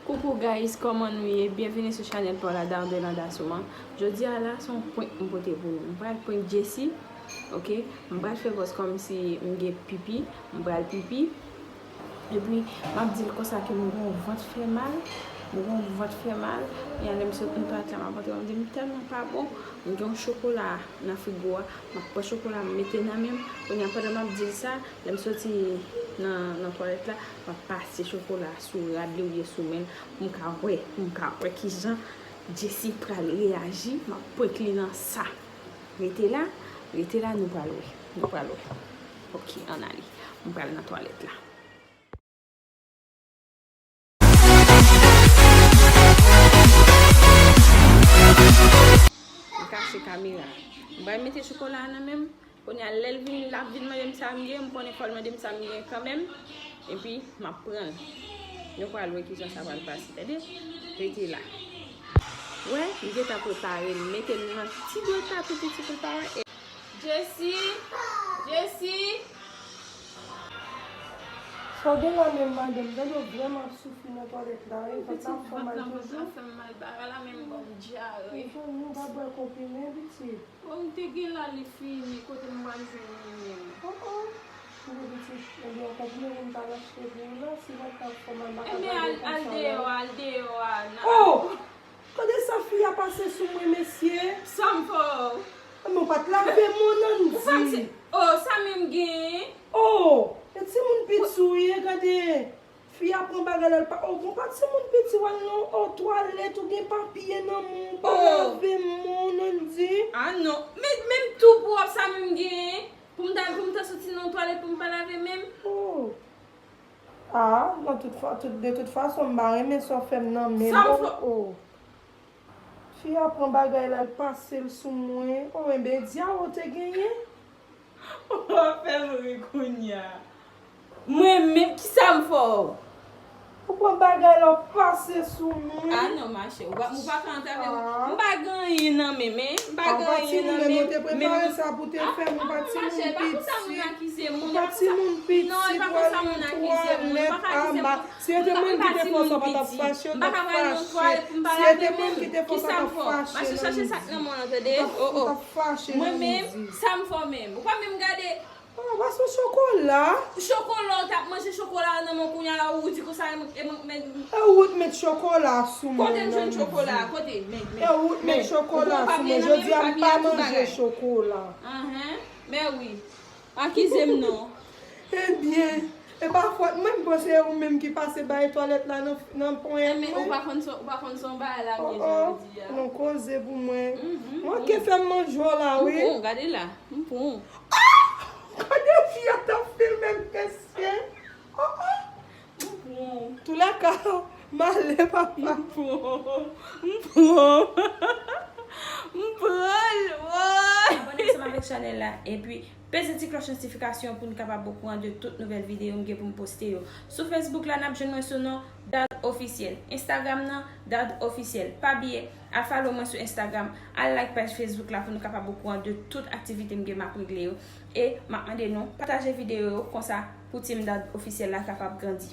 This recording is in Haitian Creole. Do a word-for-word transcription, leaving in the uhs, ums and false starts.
Coucou guys, kòman nou ye? Byenvini sou chanèl Paula Dardenne Dasouman. Jodi a la, se yon prank m pote pou nou. M pral prank Jessie, ok? M pral fè vòs kòmsi m gen pipi, m pral pipi. Epi, m ap di l konsa ke m gen yon vant fè mal, m gen yon vant fè mal. Kounya lè m sot nan twalèt la, m ap antre, m di m tèlman pa bon, m gen yon chokola nan frigo a, m ap pran chokola, m mete nan men m. Kounya pandan m ap di l sa, lè m soti nan, nan twalèt la, m ap pase chokola sou rad li oubyen sou men l, pou m ka wè, pou m ka wè kijan Jessie pral reyaji, m ap prank li nan sa. Rete la, rete la, nou pral wè, nou pral wè. Ok, ann ale, m pral nan twalèt la. M kache kamera. M pral mete chokola a nan men m. Kounya lè l vin, l ap vin mande m sa m gen, m konnen fò l mande m sa m gen kanmenm. Epi, m ap pran l. Nou pral wè kijan sa pral pase, tande? Rete la. Wè, m gentan prepare l. Mete l nan ti bwat la tou piti pou l pa wè. Jessie! Jessie! Sa w gen la menm, madanm? Gade w vrèman ap soufri nan twalèt la, wi. Vant la ap fè w mal toujou. Vant la ap fè m mal, bagay la menm ban m dyare. Mezanmi, w pa bwè konprime, pitit? Bon, m te gen la, li fini. Kote m pral jwenn li menm? Oh, oh. Gade, pitit, ebyen, w konprime pou m t al achte pou ou la, si vant la ap fè w mal, m pa ka gade w konsa la. Ebyen, al, al deyò a, al deyò a. Oh! Gade sa fi a pase sou mwen, mesye. Sa m fè w? Men w pa t lave men w, Nandy. Ou pa t, oh, sa menm gen? Oh, e timoun piti w ye, gade. Fi a pran bagay la, l pa, oh, bon, pa timoun piti w al non, oh, twalèt, ou gen papye nan men w, ou pa lave men w, Nandy. Ah non, men, menm tou pwòp sa menm gen? Pou m ta, pou m ta soti nan twalèt pou m pa lave men m? Oh. Ah, nan tout fa-, tout, de tout fason, m pa renmen sa w fè m nan men m. Sa m fè w? Oh, oh. Fi a pran bagay la, l pase l sou mwen. Oh, enben, dyawo te genyen. Ou ap fè m ri kounya. Mwen menm, kisa m fè w? Ou pran bagay la, w pase sou mwen. Ah non, machè, ou pa, ou pa ka antrave m. Ah. M pa gen anyen nan men m, men. M pa gen anyen nan men m. Ah, ou pa timoun, men nou te prepare sa pou te fè m, ou pa timoun piti. Ou pa timoun piti pou al nan twalèt, ama. Si yo te moun ki te fè w sa, w pa t ap fache, w t ap fache. Si yo te moun ki te fè w sa, w t ap fache, Nandy. W t ap fache, Nandy. Mwen menm, sa m fè w menm? Ou pa menm gade. Oh, pa se yon chokola. Chokola, w t ap manje chokola nan men w kounya la, ou di konsa, e mwen, men. E ou t met chokola sou mwen, Nandy. Kote m jwenn chokola? Kote? Men, men. E ou t met chokola sou mwen. Jodi a, m pa manje chokola. Anhan. Men wi. Akize m non. Ebyen, e pa fòt mwen, m panse e ou menm ki pase bay twalèt la nan, nan ponyèt mwen. Ou pa konn se, ou pa konn se yon bagay la m gen jodi a. Non, koze pou mwen. Manke fè m manje w la, wi. M pran w, gade la. M pran w. Ah! Gade fi a t ap filme m, mesye. Oh, oh. M pran w. Tou lè ka, m ale, papa. M pran w. M pran w. M pran l. Woy! Abòne ansanm avèk chanèl la. Epi, peze ti klòch notifikasyon pou n kapab okouran de tout nouvèl videyo m gen pou m poste yo. Sou Facebook la, n ap jwenn mwen sou non Dard Officiel. Instagram nan, Dard Officiel. Pa bliye, al follow mwen sou Instagram, al like paj Facebook la pou nou kapab okouran de tout aktivite m gen m ap regle yo. E m ap mande nou pataje videyo yo konsa pou Team Dard Officiel la kapab grandi.